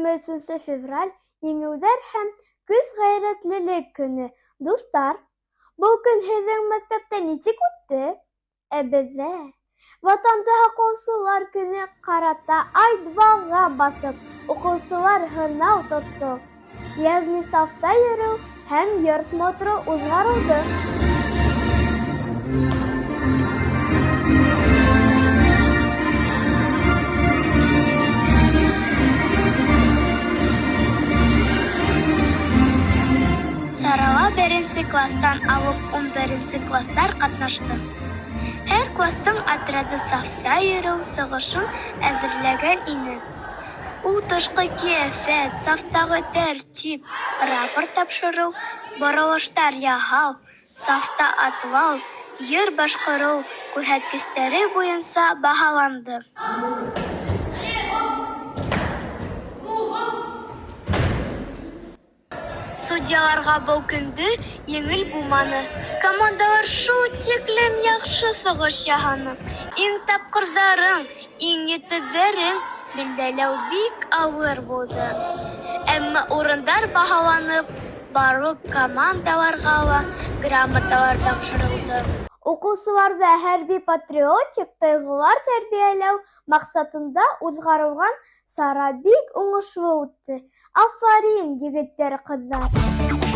23 февраль Еңеүҙәр һәм көс-ғәйрәтлелек көнө. Дуҫтар, был көн һеҙҙең мәктәптә нисек үтте? Ә беҙҙә Ватанды һаҡлаусылар көнө ҡарата ай-дваға баҫып, уҡыусылар һынау тотто. Йәғни сафта йөрөү һәм йыр смотры уҙғарылды. Сарала беренсе класстан алып унберенсе класстар ҡатнашты. Һәр кластың отряды сафта йөрөү сығышын әҙерләгән ине. Ул тышҡы ҡиәфәт, сафтағы тәртип, рапорт тапшырыу, боролоштар яһау, сафта атлау, йыр башҡарыу күрһәткестәре буйынса баһаланды. Судьяларға был көндө еңел булманы. Командалар шул тиклем яҡшы сығыш яһаны, иң тапҡырҙарын, иң етеҙҙәрен билдәләү бик ауыр булды. Әммә урындар баһаланып, барлыҡ командаларға ла грамоталар тапшырылды. Уҡыусыларҙа хәрби-патриотик тойғолар тәрбиәләү маҡсатында уҙғарылған сара бик уңышлы үтте. Афарин, егеттәр, ҡыҙҙар!